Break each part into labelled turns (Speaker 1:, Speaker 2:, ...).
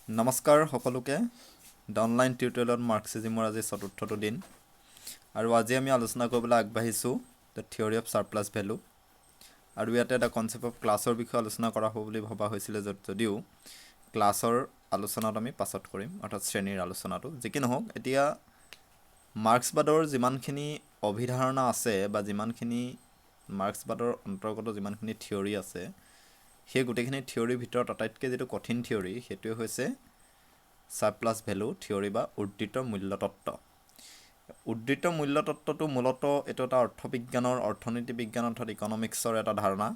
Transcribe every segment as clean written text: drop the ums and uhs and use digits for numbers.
Speaker 1: নমস্কাৰ সকলোকে। The online টিউটৰিয়েলত মাৰ্কচিজিমৰ আজি চতুৰ্থটো দিন আৰু আজি আমি আলোচনা কৰিবলৈ আগবাঢ়িছোঁ the theory of surplus value। আৰু ইয়াতে এটা কনচেপ্ট অফ ক্লাছৰ বিষয়ে আলোচনা কৰা হ'ব বুলি ভবা হৈছিলে য'ত যদিও ক্লাছৰ আলোচনাটো আমি পাছত কৰিম, অৰ্থাৎ শ্ৰেণীৰ আলোচনাটো। যি কি নহওক, এতিয়া মাৰ্ক্সবাদৰ যিমানখিনি অভিধাৰণা আছে বা যিমানখিনি মাৰ্ক্সবাদৰ অন্তৰ্গত যিমানখিনি থিয়ৰী আছে, সেই গোটেইখিনি থিয়ৰীৰ ভিতৰত আটাইতকৈ যিটো কঠিন থিয়ৰী, সেইটোৱে হৈছে ছাৰপ্লাছ ভেলু থিয়ৰী বা উৰ্ধিত মূল্যতত্ত্ব। উৰ্ধিত মূল্যতত্ত্বটো মূলতঃ এইটো এটা অৰ্থবিজ্ঞানৰ, অৰ্থনীতি বিজ্ঞান অৰ্থাৎ ইকনমিক্সৰ এটা ধাৰণা।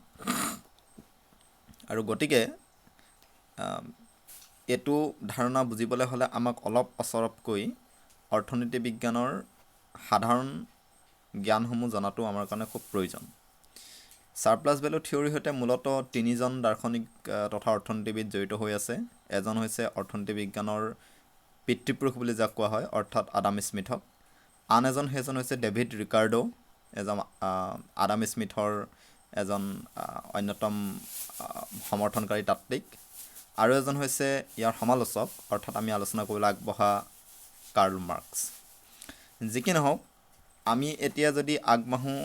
Speaker 1: আৰু গতিকে এইটো ধাৰণা বুজিবলৈ হ'লে আমাক অলপ অচৰপকৈ অৰ্থনীতি বিজ্ঞানৰ সাধাৰণ জ্ঞানসমূহ জনাটো আমাৰ কাৰণে খুব প্ৰয়োজন। ছাৰপ্লাছ ভেলু থিয়ৰীৰ সৈতে মূলতঃ তিনিজন দাৰ্শনিক তথা অৰ্থনীতিবিদ জড়িত হৈ আছে। এজন হৈছে অৰ্থনীতি বিজ্ঞানৰ পিতৃপুৰুষ বুলি যাক কোৱা হয়, অৰ্থাৎ আদাম স্মিথক। আন এজন, সেইজন হৈছে ডেভিড ৰিকাৰ্ডো, এজন আদাম স্মিথৰ এজন অন্যতম সমৰ্থনকাৰী তাত্ত্বিক। আৰু এজন হৈছে ইয়াৰ সমালোচক, অৰ্থাৎ আমি আলোচনা কৰিবলৈ আগবঢ়া কাৰ্ল মাৰ্কছ। যি কি নহওক, আমি এতিয়া যদি আগবাঢ়োঁ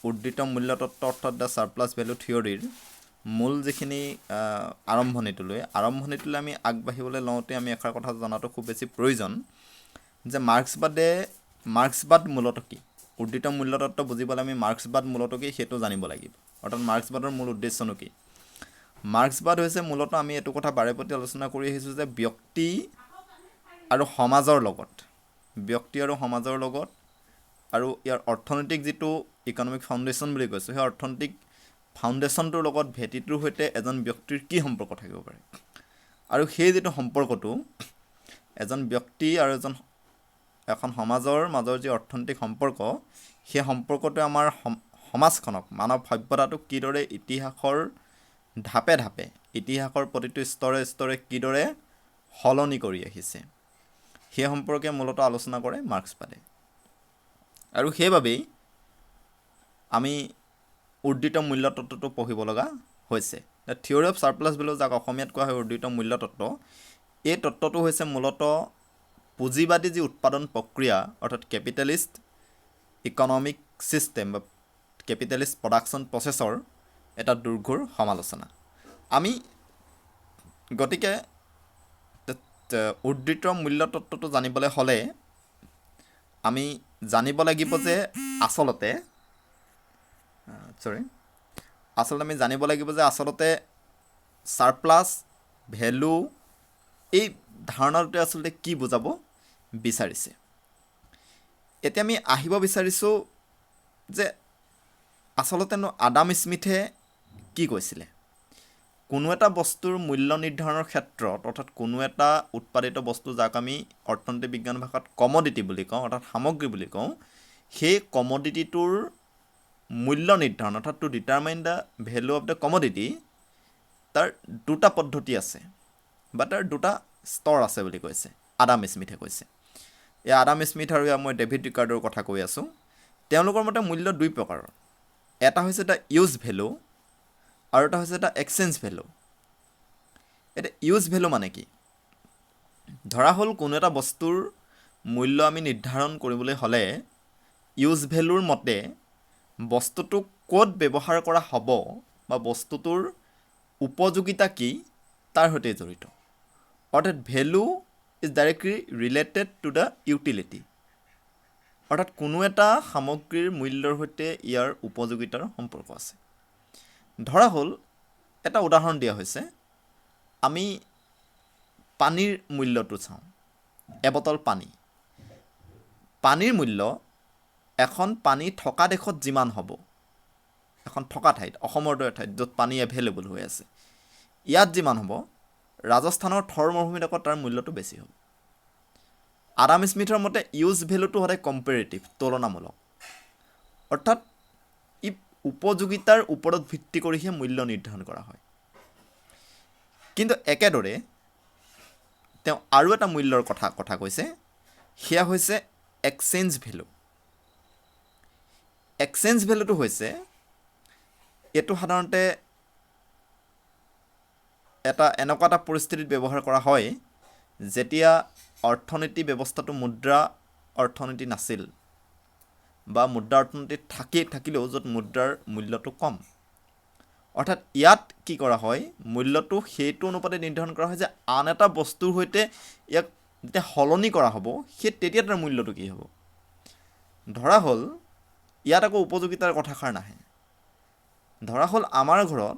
Speaker 1: উৰ্ধিত মূল্যতত্ত্ব অৰ্থাৎ the surplus ভেলু থিয়ৰীৰ মূল যিখিনি আৰম্ভণিটোলৈ আমি আগবাঢ়িবলৈ লওঁতে আমি এষাৰ কথা জনাটো খুব বেছি প্ৰয়োজন যে মাৰ্ক্সবাদ মূলতঃ কি। উৰ্ধিত মূল্যতত্ত্ব বুজিবলৈ আমি মাৰ্ক্সবাদ মূলতঃ কি সেইটো জানিব লাগিব, অৰ্থাৎ মাৰ্ক্সবাদৰ মূল উদ্দেশ্যনো কি। মাৰ্ক্সবাদ হৈছে মূলতঃ, আমি এইটো কথা বাৰে প্ৰতি আলোচনা কৰি আহিছোঁ যে ব্যক্তি আৰু সমাজৰ লগত আৰু ইয়াৰ অৰ্থনৈতিক যিটো ইকনমিক ফাউণ্ডেশ্যন বুলি কৈছোঁ, সেই অৰ্থনৈতিক ফাউণ্ডেশ্যনটোৰ লগত, ভেটিটোৰ সৈতে এজন ব্যক্তিৰ কি সম্পৰ্ক থাকিব পাৰে আৰু সেই যিটো সম্পৰ্কটো, এজন ব্যক্তি আৰু এখন সমাজৰ মাজৰ যি অৰ্থনৈতিক সম্পৰ্ক, সেই সম্পৰ্কটোৱে আমাৰ সমাজখনক, মানৱ সভ্যতাটোক কিদৰে ইতিহাসৰ ঢাপে ঢাপে, ইতিহাসৰ প্ৰতিটো স্তৰে স্তৰে কিদৰে সলনি কৰি আহিছে, সেই সম্পৰ্কে মূলতঃ আলোচনা কৰে মাৰ্ক্সবাদে। আৰু সেইবাবেই আমি উৰ্ধিত মূল্যতত্ত্বটো পঢ়িব লগা হৈছে। The theory of surplus value, যাক অসমীয়াত কোৱা হয় উৰ্ধিত মূল্যতত্ত্ব, এই তত্ত্বটো হৈছে মূলতঃ পুঁজিবাদী যি উৎপাদন প্ৰক্ৰিয়া, অৰ্থাৎ কেপিটেলিষ্ট ইকনমিক ছিষ্টেম বা কেপিটেলিষ্ট প্ৰডাকশ্যন প্ৰচেছৰ এটা দুৰ্ঘোৰ সমালোচনা। আমি গতিকে উৰ্ধিত মূল্যতত্ত্বটো জানিবলৈ হ'লে আমি জানিব লাগিব যে আচলতে আমি জানিব লাগিব যে আচলতে ছাৰপ্লাছ ভেলু এই ধাৰণাটোৱে আচলতে কি বুজাব বিচাৰিছে। এতিয়া আমি আহিব বিচাৰিছোঁ যে আচলতেনো আদাম স্মিথে কি কৈছিলে। কোনো এটা বস্তুৰ মূল্য নিৰ্ধাৰণৰ ক্ষেত্ৰত, অৰ্থাৎ কোনো এটা উৎপাদিত বস্তু, যাক আমি অৰ্থনীতি বিজ্ঞান ভাষাত কমডিটি বুলি কওঁ, অৰ্থাৎ সামগ্ৰী বুলি কওঁ, সেই কমডিটিটোৰ মূল্য নিৰ্ধাৰণ, অৰ্থাৎ to determine the value of the commodity, তাৰ দুটা পদ্ধতি আছে বা তাৰ দুটা স্তৰ আছে বুলি কৈছে, আদাম স্মিথে কৈছে। এই আদাম স্মিথ আৰু মই ডেভিড ৰিকাৰ্ডৰ কথা কৈ আছোঁ। তেওঁলোকৰ মতে মূল্য দুই প্ৰকাৰৰ। এটা হৈছে এটা ইউজ ভেলু আৰু এটা হৈছে এটা এক্সচেঞ্জ ভেলু। এতিয়া ইউজ ভেলু মানে কি? ধৰা হ'ল কোনো এটা বস্তুৰ মূল্য আমি নিৰ্ধাৰণ কৰিবলৈ হ'লে ইউজ ভেলুৰ মতে বস্তুটো ক'ত ব্যৱহাৰ কৰা হ'ব বা বস্তুটোৰ উপযোগিতা কি, তাৰ সৈতে জড়িত। অৰ্থাৎ value is directly related to the utility, অৰ্থাৎ কোনো এটা সামগ্ৰীৰ মূল্যৰ সৈতে ইয়াৰ উপযোগিতাৰ সম্পৰ্ক আছে। ধৰা হ'ল এটা উদাহৰণ দিয়া হৈছে, আমি পানীৰ মূল্যটো চাওঁ। এবটল পানীৰ মূল্য এখন পানী থকা দেশত যিমান হ'ব, এখন থকা ঠাইত, অসমৰ দৰে ঠাইত য'ত পানী এভেইলেবল হৈ আছে, ইয়াত যিমান হ'ব, ৰাজস্থানৰ থৰ মৰুভূমিত আকৌ তাৰ মূল্যটো বেছি হ'ব। আদাম স্মিথৰ মতে ইউজ ভেলুটো সদায় কম্পেৰেটিভ, তুলনামূলক, অৰ্থাৎ ই উপযোগিতাৰ ওপৰত ভিত্তি কৰিহে মূল্য নিৰ্ধাৰণ কৰা হয়। কিন্তু একেদৰে তেওঁ আৰু এটা মূল্যৰ কথা কৈছে, সেয়া হৈছে এক্সচেঞ্জ ভেলু। এক্সচেঞ্জ ভেলুটো হৈছে, এইটো সাধাৰণতে এটা এনেকুৱা এটা পৰিস্থিতিত ব্যৱহাৰ কৰা হয় যেতিয়া অৰ্থনীতি ব্যৱস্থাটো মুদ্ৰা অৰ্থনীতি নাছিল বা মুদ্ৰা অৰ্থনীতি থাকিলেও য'ত মুদ্ৰাৰ মূল্যটো কম। অৰ্থাৎ ইয়াত কি কৰা হয়, মূল্যটো সেইটো অনুপাতে নিৰ্ধাৰণ কৰা হয় যে আন এটা বস্তুৰ সৈতে ইয়াক যেতিয়া সলনি কৰা হ'ব, সেই তেতিয়া তাৰ মূল্যটো কি হ'ব। ধৰা হ'ল, ইয়াত আকৌ উপযোগিতাৰ কথাষাৰ নাহে। ধৰা হ'ল, আমাৰ ঘৰত,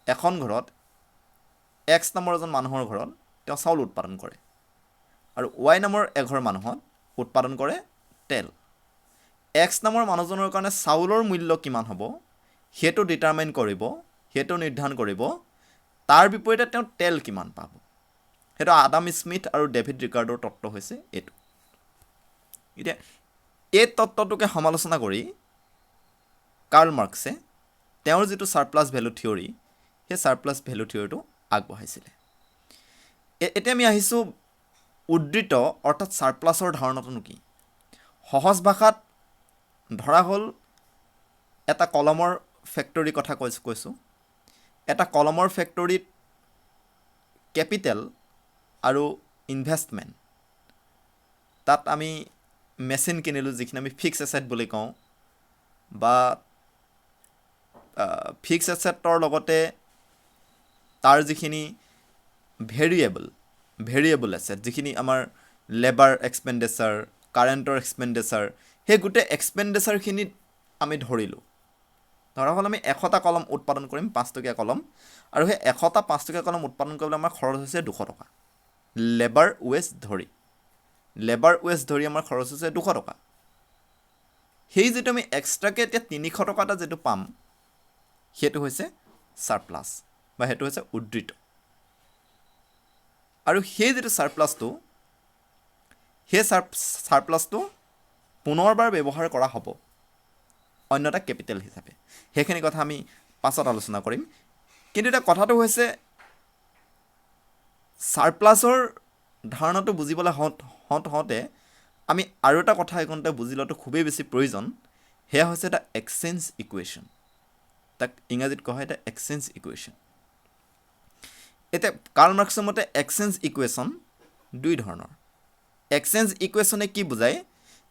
Speaker 1: এখন ঘৰত, এক্স নামৰ এজন মানুহৰ ঘৰত তেওঁ চাউল উৎপাদন কৰে আৰু ৱাই নামৰ এঘৰ মানুহত উৎপাদন কৰে তেল। এক্স নামৰ মানুহজনৰ কাৰণে চাউলৰ মূল্য কিমান হ'ব, সেইটো ডিটাৰমাইন কৰিব, সেইটো নিৰ্ধাৰণ কৰিব তাৰ বিপৰীতে তেওঁ তেল কিমান পাব। সেইটো আদাম স্মিথ আৰু ডেভিড ৰিকাৰ্ডৰ তত্ত্ব হৈছে এইটো। এতিয়া এই তত্ত্বটোকে সমালোচনা কৰি কাৰ্ল মাৰ্কছে তেওঁৰ যিটো ছাৰপ্লাছ ভেলু থিয়ৰী, সেই ছাৰপ্লাছ ভেলু থিয়ৰীটো আগবঢ়াইছিলে। এতিয়া আমি আহিছোঁ উদ্বৃত্ত অৰ্থাৎ ছাৰপ্লাছৰ ধাৰণাটোনো কি। সহজ ভাষাত ধৰা হ'ল, এটা কলমৰ ফেক্টৰীৰ কথা কৈছোঁ। এটা কলমৰ ফেক্টৰীত কেপিটেল আৰু ইনভেষ্টমেণ্ট, তাত আমি মেচিন কিনিলোঁ, যিখিনি আমি ফিক্স এছেট বুলি কওঁ, বা ফিক্স এছেটৰ লগতে তাৰ যিখিনি ভেৰিয়েবল এছেট, যিখিনি আমাৰ লেবাৰ এক্সপেণ্ডিচাৰ, কাৰেণ্টৰ এক্সপেণ্ডিচাৰ, সেই গোটেই এক্সপেণ্ডিচাৰখিনিত আমি ধৰিলোঁ। ধৰা হ'ল, আমি 100টা কলম উৎপাদন কৰিম, 5 টকীয়া কলম, আৰু সেই 100টা 5 টকীয়া কলম উৎপাদন কৰিবলৈ আমাৰ খৰচ হৈছে 200 টকা। লেবাৰ ৱেজ ধৰি আমাৰ খৰচ হৈছে 200 টকা। সেই যিটো আমি এক্সট্ৰাকৈ এতিয়া 300 টকা এটা যিটো পাম, সেইটো হৈছে ছাৰপ্লাছ বা সেইটো হৈছে উদ্বৃত্ত। আৰু সেই যিটো ছাৰপ্লাছটো, সেই ছাৰপ্লাছটো পুনৰবাৰ ব্যৱহাৰ কৰা হ'ব অন্য এটা কেপিটেল হিচাপে। সেইখিনি কথা আমি পাছত আলোচনা কৰিম। কিন্তু এতিয়া কথাটো হৈছে, ছাৰপ্লাছৰ ধাৰণাটো বুজিবলৈ হওঁতে আমি আৰু এটা কথা এইকণতে বুজি লোৱাটো খুবেই বেছি প্ৰয়োজন। সেয়া হৈছে এটা এক্সচেঞ্জ ইকুৱেশ্যন। তাক ইংৰাজীত কোৱা হয় এটা এক্সচেঞ্জ ইকুৱেশ্যন। এতিয়া কাৰ্ল মাৰ্ক্সৰ মতে এক্সচেঞ্জ ইকুৱেশ্যন দুই ধৰণৰ। এক্সচেঞ্জ ইকুৱেশ্যনে কি বুজায়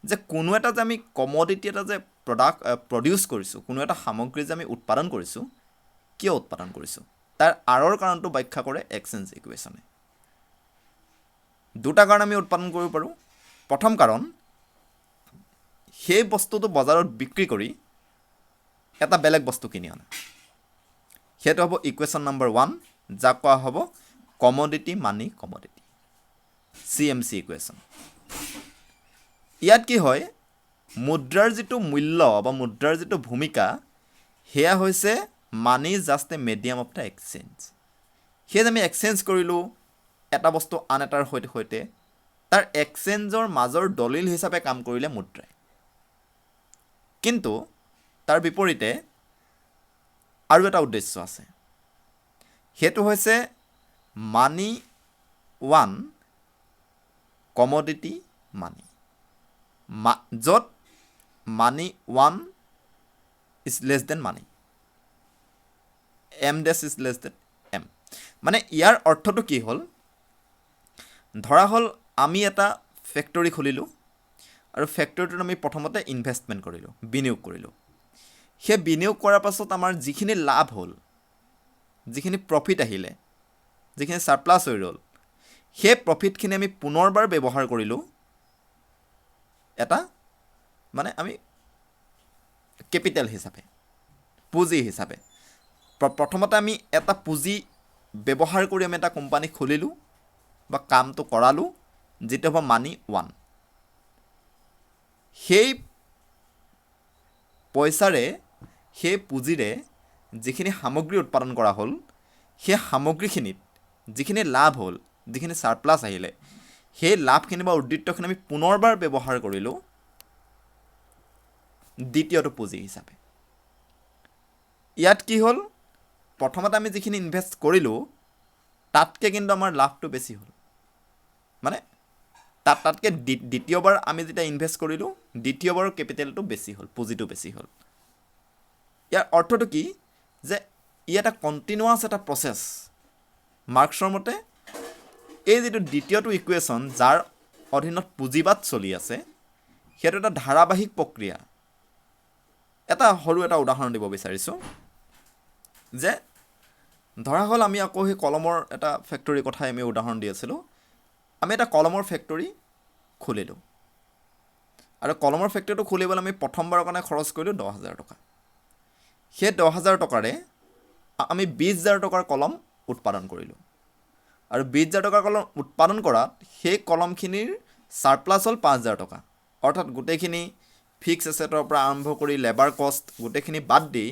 Speaker 1: যে কোনো এটা যে আমি কমডিটি এটা যে প্ৰডাক্ট প্ৰডিউচ কৰিছোঁ, কোনো এটা সামগ্ৰী যে আমি উৎপাদন কৰিছোঁ, কিয় উৎপাদন কৰিছোঁ, তাৰ আঁৰৰ কাৰণটো ব্যাখ্যা কৰে এক্সচেঞ্জ ইকুৱেশ্যনে। দুটা কাৰণ আমি উৎপাদন কৰিব পাৰোঁ। প্ৰথম কাৰণ, সেই বস্তুটো বজাৰত বিক্ৰী কৰি এটা বেলেগ বস্তু কিনি অনা। সেইটো হ'ব ইকুৱেশ্যন নম্বৰ 1, যাক কোৱা হ'ব commodity money commodity, CMC equation। ইয়াত কি হয়, মুদ্ৰাৰ যিটো মূল্য বা মুদ্ৰাৰ যিটো ভূমিকা, সেয়া হৈছে money just a medium of the exchange। সেই যে আমি এক্সচেঞ্জ কৰিলোঁ এটা বস্তু আন এটাৰ সৈতে, তাৰ এক্সচেঞ্জৰ মাজৰ দলিল হিচাপে কাম কৰিলে মুদ্ৰাই। কিন্তু তাৰ বিপৰীতে আৰু এটা উদ্দেশ্য আছে। সেইটো হৈছে মানি ওৱান কমডিটি মানি, য'ত money one is less than money, M dash is less than M। মানে ইয়াৰ অৰ্থটো কি হ'ল? ধৰা হ'ল, আমি এটা ফেক্টৰী খুলিলোঁ আৰু ফেক্টৰীটোত আমি প্ৰথমতে ইনভেষ্টমেণ্ট কৰিলোঁ, বিনিয়োগ কৰিলোঁ। সেই বিনিয়োগ কৰাৰ পাছত আমাৰ যিখিনি লাভ হ'ল, যিখিনি প্ৰফিট আহিলে, যিখিনি ছাৰপ্লাছ হৈ ৰ'ল, সেই প্ৰফিটখিনি আমি পুনৰবাৰ ব্যৱহাৰ কৰিলোঁ এটা মানে আমি কেপিটেল হিচাপে, পুঁজি হিচাপে। প্ৰথমতে আমি এটা পুঁজি ব্যৱহাৰ কৰি আমি এটা কোম্পানী খুলিলোঁ বা কামটো কৰালোঁ, যিটো হ'ব মানি ওৱান। সেই পইচাৰে, সেই পুঁজিৰে যিখিনি সামগ্ৰী উৎপাদন কৰা হ'ল, সেই সামগ্ৰীখিনিত যিখিনি লাভ হ'ল, যিখিনি ছাৰপ্লাছ আহিলে, সেই লাভখিনি বা উদ্বৃত্তখিনি আমি পুনৰবাৰ ব্যৱহাৰ কৰিলোঁ দ্বিতীয়টো পুঁজি হিচাপে। ইয়াত কি হ'ল? প্ৰথমতে আমি যিখিনি ইনভেষ্ট কৰিলোঁ, তাতকৈ কিন্তু আমাৰ লাভটো বেছি হ'ল। মানে তাতকৈ দ্বিতীয়বাৰ আমি যেতিয়া ইনভেষ্ট কৰিলোঁ, দ্বিতীয়বাৰৰ কেপিটেলটো বেছি হ'ল, পুঁজিটো বেছি হ'ল। ইয়াৰ অৰ্থটো কি যে ই এটা কণ্টিনিউৱাছ এটা প্ৰচেছ। মাৰ্কছৰ মতে এই যিটো দ্বিতীয়টো ইকুৱেশ্যন, যাৰ অধীনত পুঁজিবাদ চলি আছে, সেইটো এটা ধাৰাবাহিক প্ৰক্ৰিয়া। এটা সৰু এটা উদাহৰণ দিব বিচাৰিছোঁ যে ধৰা হ'ল আমি আকৌ সেই কলমৰ এটা ফেক্টৰীৰ কথাই আমি উদাহৰণ দি আছিলোঁ। আমি এটা কলমৰ ফেক্টৰী খুলিলোঁ আৰু কলমৰ ফেক্টৰীটো খুলিবলৈ আমি প্ৰথমবাৰৰ কাৰণে খৰচ কৰিলোঁ 10,000 টকা। সেই 10,000 টকাৰে আমি 20,000 টকাৰ কলম উৎপাদন কৰিলোঁ আৰু 20,000 টকাৰ কলম উৎপাদন কৰাত সেই কলমখিনিৰ ছাৰপ্লাছ হ'ল 5,000 টকা। অৰ্থাৎ গোটেইখিনি ফিক্স এছেটৰ পৰা আৰম্ভ কৰি লেবাৰ কষ্ট গোটেইখিনি বাদ দি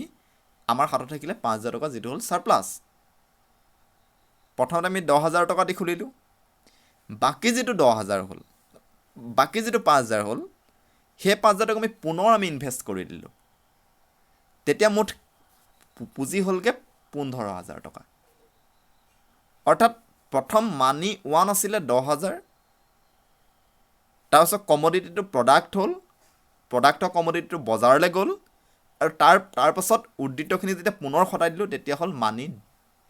Speaker 1: আমাৰ হাতত থাকিলে 5,000 টকা, যিটো হ'ল ছাৰপ্লাছ। প্ৰথমতে আমি 10,000 টকা দি খুলিলোঁ। বাকী যিটো 10,000 হ'ল, বাকী যিটো 5,000 হ'ল, সেই 5,000 টকা আমি পুনৰ আমি ইনভেষ্ট কৰি দিলোঁ। তেতিয়া মুঠ পুঁজি হ'লগৈ 15,000 টকা। অৰ্থাৎ প্ৰথম মানি ওৱান আছিলে 10,000, তাৰপিছত কমডিটিটো প্ৰডাক্ট হ'ল, প্ৰডাক্টৰ কমডিটিটো বজাৰলৈ গ'ল আৰু তাৰপাছত উদ্বৃত্তখিনি যেতিয়া পুনৰ খটাই দিলোঁ, তেতিয়া হ'ল মানি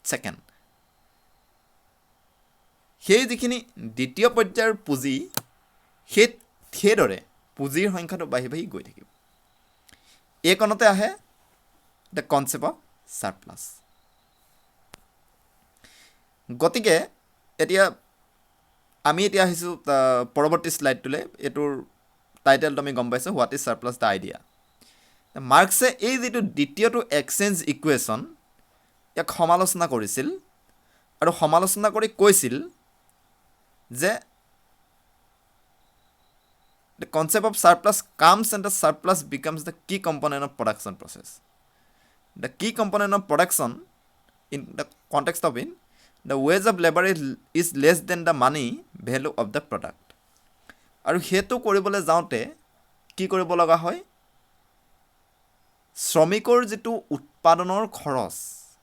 Speaker 1: ছেকেণ্ড। সেই যিখিনি দ্বিতীয় পৰ্যায়ৰ পুঁজি, সেইদৰে পুঁজিৰ সংখ্যাটো বাঢ়ি বাঢ়ি গৈ থাকিব। এইকণতে আহে the concept of surplus. গতিকে এতিয়া আমি এতিয়া আহিছোঁ পৰৱৰ্তী শ্লাইডটোলৈ। এইটোৰ টাইটেলটো আমি গম পাইছোঁ, "What is surplus? The idea." মাৰ্কছে এই যিটো দ্বিতীয়টো এক্সচেঞ্জ ইকুৱেশ্যন, ইয়াক সমালোচনা কৰিছিল আৰু সমালোচনা কৰি কৈছিল যে the concept of surplus comes and the surplus becomes the key component of production process. The key component of production in the context of in the wage of labor is less than the money value of the product. আৰু সেইটো কৰিবলৈ যাওঁতে কি কৰিব লগা হয়? শ্ৰমিকৰ যিটো উৎপাদনৰ খৰচ,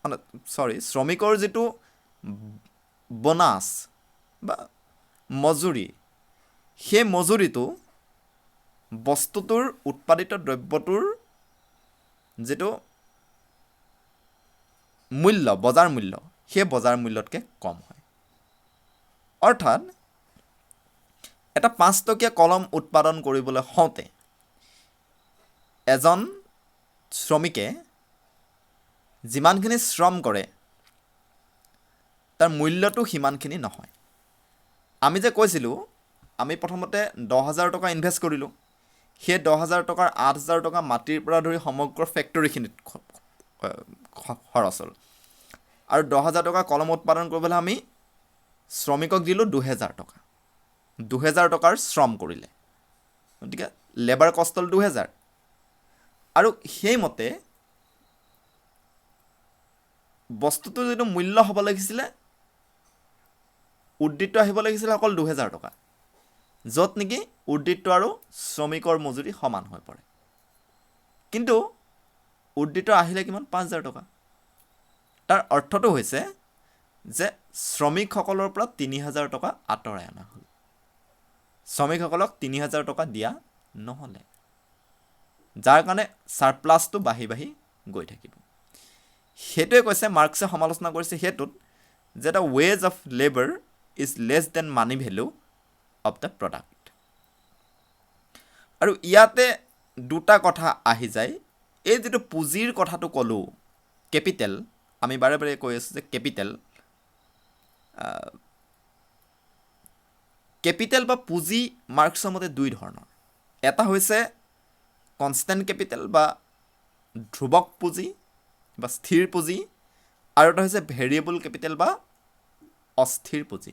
Speaker 1: মানে চৰি, শ্ৰমিকৰ যিটো বোনাছ বা মজুৰি, সেই মজুৰিটো বস্তুটোৰ, উৎপাদিত দ্ৰব্যটোৰ যিটো মূল্য, বজাৰ মূল্য, সেই বজাৰ মূল্যতকৈ কম হয়। অৰ্থাৎ এটা 5 টকীয়া কলম উৎপাদন কৰিবলৈ হওঁতে এজন শ্ৰমিকে যিমানখিনি শ্ৰম কৰে, তাৰ মূল্যটো সিমানখিনি নহয়। আমি যে কৈছিলোঁ, আমি প্ৰথমতে 10,000 টকা ইনভেষ্ট কৰিলোঁ, সেই 10,000 টকাৰ 8,000 টকা মাটিৰ পৰা ধৰি সমগ্ৰ ফেক্টৰীখিনিত খৰচ হ'ল আৰু 10,000 টকা কলম উৎপাদন কৰিবলৈ আমি শ্ৰমিকক দিলোঁ 2,000 টকা। 2,000 টকাৰ শ্ৰম কৰিলে, গতিকে লেবাৰ কষ্ট হ'ল 2,000। আৰু সেইমতে বস্তুটোৰ যিটো মূল্য হ'ব লাগিছিলে, উদ্বৃত্ত আহিব লাগিছিলে অকল 2,000 টকা, য'ত নেকি উদ্বৃত্ত আৰু শ্ৰমিকৰ মজুৰি সমান হৈ পৰে। কিন্তু উদ্বৃত্ত আহিলে কিমান? 5,000 টকা। তাৰ অৰ্থটো হৈছে যে শ্ৰমিকসকলৰ পৰা 3,000 টকা আঁতৰাই অনা হ'ল। শ্ৰমিকসকলক 3,000 টকা দিয়া নহ'লে, যাৰ কাৰণে ছাৰপ্লাছটো বাঢ়ি বাঢ়ি গৈ থাকিব। সেইটোৱে কৈছে, মাৰ্কছে সমালোচনা কৰিছে সেইটোত যে the wage of labour is less than money value of the product. আৰু ইয়াতে দুটা কথা আহি যায়। এই যিটো পুঁজিৰ কথাটো ক'লোঁ, কেপিটেল, আমি বাৰে বাৰে কৈ আছোঁ যে কেপিটেল, কেপিটেল বা পুঁজি মাৰ্কছৰ মতে দুই ধৰণৰ। এটা হৈছে কনষ্টেণ্ট কেপিটেল বা ধ্ৰুৱক পুঁজি বা স্থিৰ পুঁজি আৰু এটা হৈছে ভেৰিয়েবল কেপিটেল বা অস্থিৰ পুঁজি।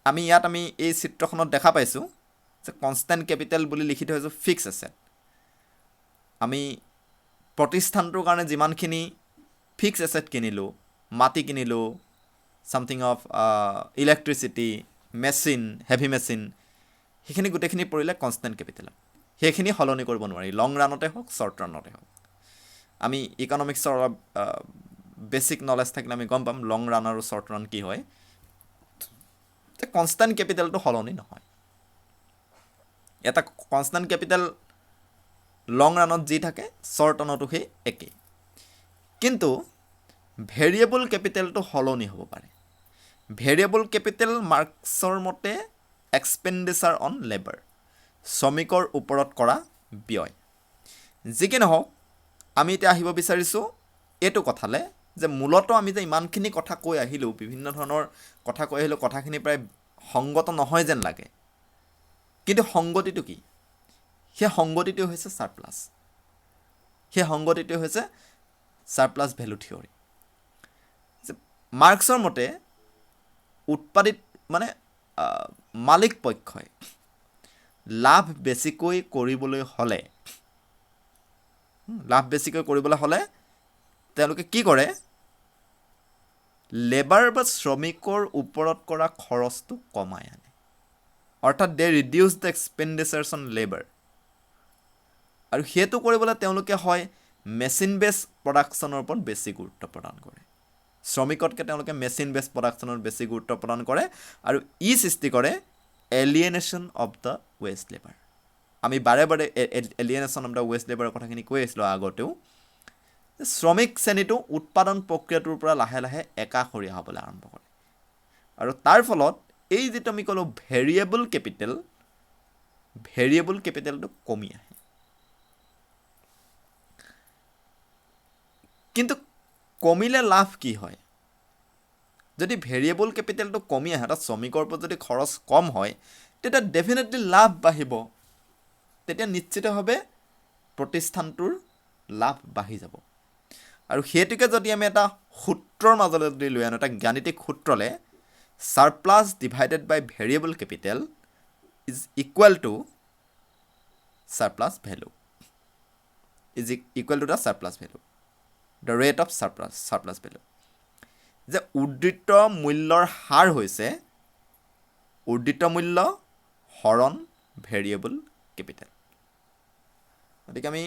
Speaker 1: আমি ইয়াত আমি এই চিত্ৰখনত দেখা পাইছোঁ যে কনষ্টেণ্ট কেপিটেল বুলি লিখি থৈছোঁ ফিক্স এছেট। আমি প্ৰতিষ্ঠানটোৰ কাৰণে যিমানখিনি ফিক্স এছেট কিনিলোঁ, মাটি কিনিলোঁ, something of electricity, machine, heavy machine, সেইখিনি গোটেইখিনি পৰিলে কনষ্টেণ্ট কেপিটেলত। সেইখিনি সলনি কৰিব নোৱাৰি, লং ৰাণতে হওক, শ্বৰ্ট ৰাণতে হওক। আমি ইকনমিক্সৰ অলপ বেছিক নলেজ থাকিলে আমি গম পাম লং ৰাণ আৰু শ্বৰ্ট ৰাণ কি হয়। কনষ্টেণ্ট কেপিটেলটো সলনি নহয়। এটা কনষ্টেণ্ট কেপিটেল লং ৰাণত যি থাকে, শ্বৰ্ট ৰাণতো সেই একেই। কিন্তু ভেৰিয়েবল কেপিটেলটো সলনি হ'ব পাৰে। ভেৰিয়েবল কেপিটেল মাৰ্কছৰ মতে এক্সপেণ্ডিচাৰ অন লেবাৰ, শ্ৰমিকৰ ওপৰত কৰা ব্যয়। যি কি নহওক, আমি এতিয়া আহিব বিচাৰিছোঁ এইটো কথালে যে মূলতঃ আমি যে ইমানখিনি কথা কৈ আহিলোঁ, বিভিন্ন ধৰণৰ কথা কৈ আহিলোঁ, কথাখিনি প্ৰায় সংগত নহয় যেন লাগে, কিন্তু সংগতিটো কি? সেই সংগতিটোৱে হৈছে ছাৰপ্লাছ। সেই সংগতিটোৱে হৈছে ছাৰপ্লাছ ভেলু থিয়ৰী। মাৰ্কছৰ মতে উৎপাদিত মানে মালিক পক্ষই লাভ বেছিকৈ কৰিবলৈ হ'লে তেওঁলোকে কি কৰে? লেবাৰ বা শ্ৰমিকৰ ওপৰত কৰা খৰচটো কমাই আনে, অৰ্থাৎ they reduce the expenditures on labour। আৰু সেইটো কৰিবলৈ তেওঁলোকে হয় মেচিন বেছ প্ৰডাকশ্যনৰ ওপৰত বেছি গুৰুত্ব প্ৰদান কৰে। শ্ৰমিকতকৈ তেওঁলোকে মেচিন বেছ প্ৰডাকশ্যনত বেছি গুৰুত্ব প্ৰদান কৰে আৰু ই সৃষ্টি কৰে alienation of the wage labour। আমি বাৰে বাৰে এলিয়েনেশ্যন অফ the ways লেবাৰৰ কথাখিনি কৈ আহিছিলোঁ আগতেও। শ্ৰমিক শ্ৰেণীটো উৎপাদন প্ৰক্ৰিয়াটোৰ পৰা লাহে লাহে একাষৰীয়া হ'বলৈ আৰম্ভ কৰে আৰু তাৰ ফলত এই যিটো আমি ক'লোঁ ভেৰিয়েবল কেপিটেল, ভেৰিয়েবল কেপিটেলটো কমি আহে। কিন্তু কমিলে লাভ কি হয়? যদি ভেৰিয়েবল কেপিটেলটো কমি আহে, অৰ্থাৎ শ্ৰমিকৰ ওপৰত যদি খৰচ কম হয়, তেতিয়া ডেফিনেটলি লাভ বাঢ়িব। তেতিয়া নিশ্চিতভাৱে প্ৰতিষ্ঠানটোৰ লাভ বাঢ়ি যাব। আৰু সেইটোকে যদি আমি এটা সূত্ৰৰ মাজলৈ যদি লৈ আনো, এটা গাণিতিক সূত্ৰলৈ, surplus divided by variable capital is equal to surplus value, is equal to the surplus value, the rate of surplus value, যে উৰ্ধিত মূল্যৰ হাৰ হৈছে উৰ্ধিত মূল্য হৰণ ভেৰিয়েবল কেপিটেল। গতিকে আমি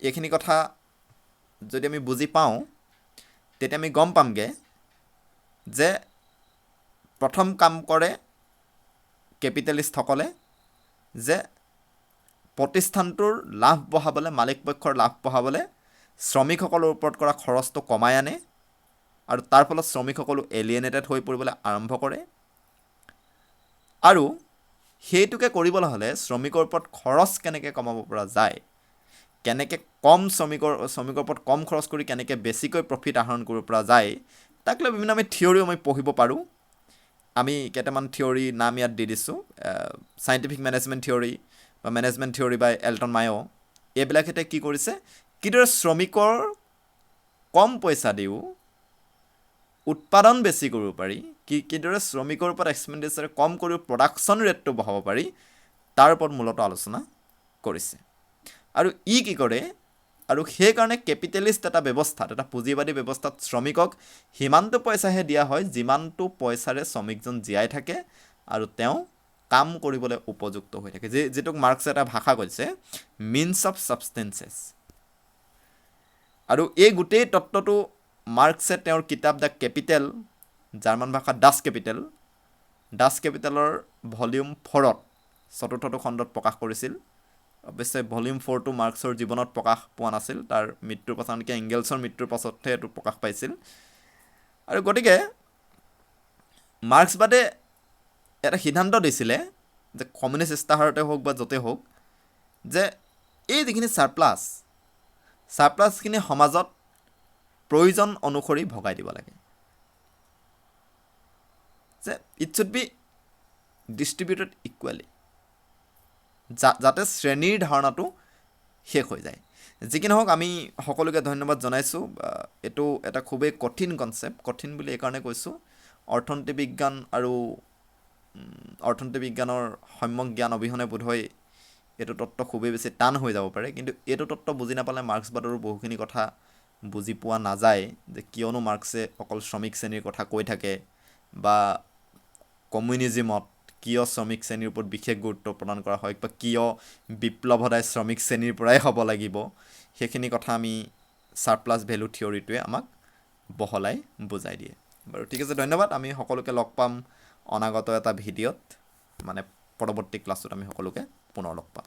Speaker 1: এইখিনি কথা যদি আমি বুজি পাওঁ, তেতিয়া আমি গম পামগৈ যে প্ৰথম কাম কৰে কেপিটেলিষ্টসকলে যে প্ৰতিষ্ঠানটোৰ লাভ বঢ়াবলৈ, মালিক পক্ষৰ লাভ বঢ়াবলৈ শ্ৰমিকসকলৰ ওপৰত কৰা খৰচটো কমাই আনে আৰু তাৰ ফলত শ্ৰমিকসকলো এলিয়েনেটেড হৈ পৰিবলৈ আৰম্ভ কৰে। আৰু সেইটোকে কৰিবলৈ হ'লে শ্ৰমিকৰ ওপৰত খৰচ কেনেকৈ কমাব পৰা যায়, কেনেকৈ কম শ্ৰমিকৰ ওপৰত কম খৰচ কৰি কেনেকৈ বেছিকৈ প্ৰফিট আহৰণ কৰিব পৰা যায়, তাক লৈ বিভিন্ন আমি থিয়ৰিও আমি পঢ়িব পাৰোঁ। আমি কেইটামান থিয়ৰী নাম ইয়াত দি দিছোঁ, চাইণ্টিফিক মেনেজমেণ্ট থিয়ৰী বা মেনেজমেণ্ট থিয়ৰী বাই এল্টন মায়'। এইবিলাক এতিয়া কি কৰিছে, কিদৰে শ্ৰমিকৰ কম পইচা দিও উৎপাদন বেছি কৰিব পাৰি, কিদৰে শ্ৰমিকৰ ওপৰত এক্সপেণ্ডিচাৰ কম কৰি প্ৰডাকশ্যন ৰেটটো বঢ়াব পাৰি, তাৰ ওপৰত মূলতঃ আলোচনা কৰিছে। আৰু ই কি কৰে? আৰু সেইকাৰণে কেপিটেলিষ্ট এটা ব্যৱস্থাত, এটা পুঁজিবাদী ব্যৱস্থাত শ্ৰমিকক সিমানটো পইচাহে দিয়া হয় যিমানটো পইচাৰে শ্ৰমিকজন জীয়াই থাকে আৰু তেওঁ কাম কৰিবলৈ উপযুক্ত হৈ থাকে, যিটোক মাৰ্কছে এটা ভাষা কৈছে মিনছ অফ ছাবষ্টেঞ্চেছ। আৰু এই গোটেই তত্ত্বটো মাৰ্কছে তেওঁৰ কিতাপ the capital, German ভাষাত ডাছ কেপিটেল, ডাছ কেপিটেলৰ ভলিউম 4ত, চতুৰ্থটো খণ্ডত প্ৰকাশ কৰিছিল। অৱশ্যে ভলিউম 4টো মাৰ্কছৰ জীৱনত প্ৰকাশ পোৱা নাছিল, তাৰ মৃত্যুৰ পাছত, আনকি এংগেলছৰ মৃত্যুৰ পাছতহে এইটো প্ৰকাশ পাইছিল। আৰু গতিকে মাৰ্ক্সবাদে এটা সিদ্ধান্ত দিছিলে যে কমিউনিষ্ট ইস্তাহাৰতে হওক বা য'তে হওক, যে এই যিখিনি ছাৰপ্লাছ, ছাৰপ্লাছখিনি সমাজত প্ৰয়োজন অনুসৰি ভগাই দিব লাগে, যে it should be distributed equally, যাতে শ্ৰেণীৰ ধাৰণাটো শেষ হৈ যায়। যি কি নহওক, আমি সকলোকে ধন্যবাদ জনাইছোঁ। এইটো এটা খুবেই কঠিন কনচেপ্ট। কঠিন বুলি এইকাৰণে কৈছোঁ, অৰ্থনীতি বিজ্ঞান আৰু অৰ্থনীতি বিজ্ঞানৰ সম্যক জ্ঞান অবিহনে বোধহয় এইটো তত্ত্ব খুবেই বেছি টান হৈ যাব পাৰে। কিন্তু এইটো তত্ত্ব বুজি নাপালে মাৰ্ক্সবাদৰো বহুখিনি কথা বুজি পোৱা নাযায় যে কিয়নো মাৰ্ক্সে অকল শ্ৰমিক শ্ৰেণীৰ কথা কৈ থাকে বা কমিউনিজিমত কিয় শ্ৰমিক শ্ৰেণীৰ ওপৰত বিশেষ গুৰুত্ব প্ৰদান কৰা হয় বা কিয় বিপ্লৱ সদায় শ্ৰমিক শ্ৰেণীৰ পৰাই হ'ব লাগিব। সেইখিনি কথা আমি ছাৰপ্লাছ ভেলু থিয়ৰিটোৱে আমাক বহলাই বুজাই দিয়ে। বাৰু, ঠিক আছে, ধন্যবাদ। আমি সকলোকে লগ পাম অনাগত এটা ভিডিঅ'ত, মানে পৰৱৰ্তী ক্লাছত আমি সকলোকে পুনৰ লগ পাম।